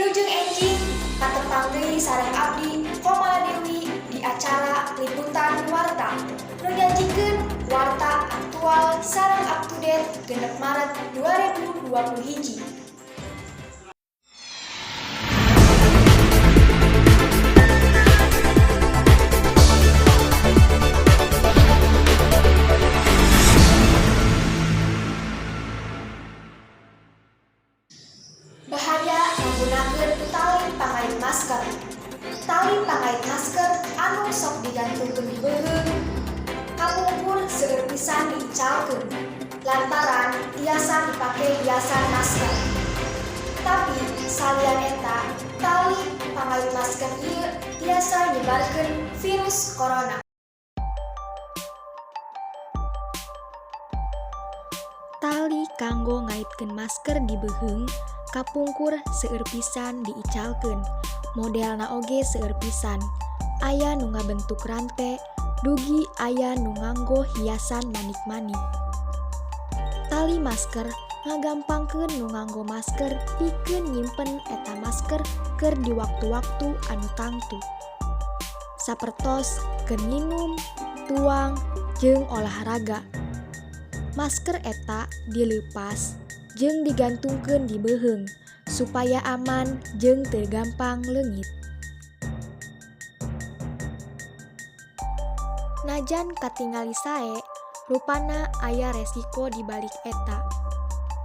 Wilujeng enjing, patepang deui sareng abdi, Komala Dewi, di acara Liputan Warta. Nu nyajikeun warta aktual sareng up to date 6 Maret 2020 hiji. Bahaya menggunakan tali pangait masker. Tali pangait masker anu sok digantungkeun di beuheung kapungkur seueur pisan diicalkeun lantaran tiasa dipake hiasan masker. Tapi salian eta, tali pangait masker ieu tiasa nyebarkeun virus corona. Tali kanggo ngaitkeun masker di beuheung kapungkur seueur pisan diicalkeun. Modelna oge seueur pisan. Aya nu ngabentuk rante, dugi aya nu nganggo hiasan manik-manik. Tali masker ngagampangkeun nu nganggo masker pikeun nyimpen eta masker keur di waktu-waktu anu tangtu. Sapertos keur nginum, tuang, jeung olahraga. Masker eta dileupas jeung digantungkeun di beuheung supaya aman jeung teu gampang leungit. Najan katingali sae, rupana aya resiko di balik eta.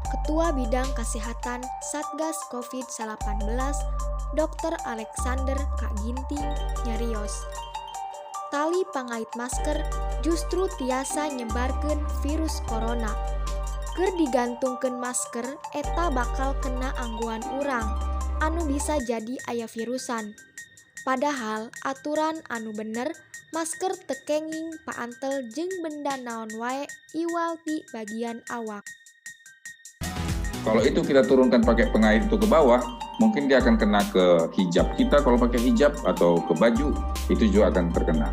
Ketua Bidang Kesehatan Satgas COVID-19 Dr. Alexander K. Ginting nyarios, tali pangait masker justru tiasa nyebarkeun virus corona. Keur digantungkeun masker eta bakal kena anggoan urang anu bisa jadi aya virusan. Padahal aturan anu bener, masker teu kenging paantel jeung benda naon wae iwal ti bagian awak. Kalau itu kita turunkan pakai pengait itu ke bawah, mungkin dia akan kena ke hijab kita kalau pakai hijab atau ke baju, itu juga akan terkena.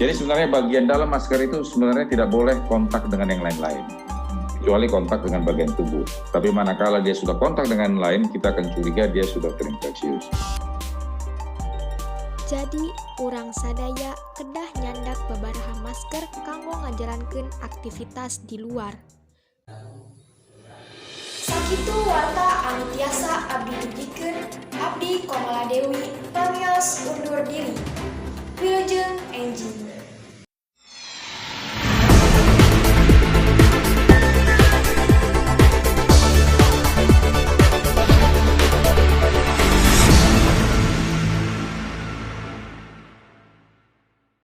Jadi sebenarnya bagian dalam masker itu sebenarnya tidak boleh kontak dengan yang lain-lain, kecuali kontak dengan bagian tubuh. Tapi manakala dia sudah kontak dengan lain, kita akan curiga dia sudah terinfeksius. Jadi urang sadaya kedah nyandak babaraha masker kanggo ngajalankeun aktivitas di luar. Sakitu warta anu tiasa abdi dugikeun, abdi Komala Dewi pamios undur diri. Wilujeng.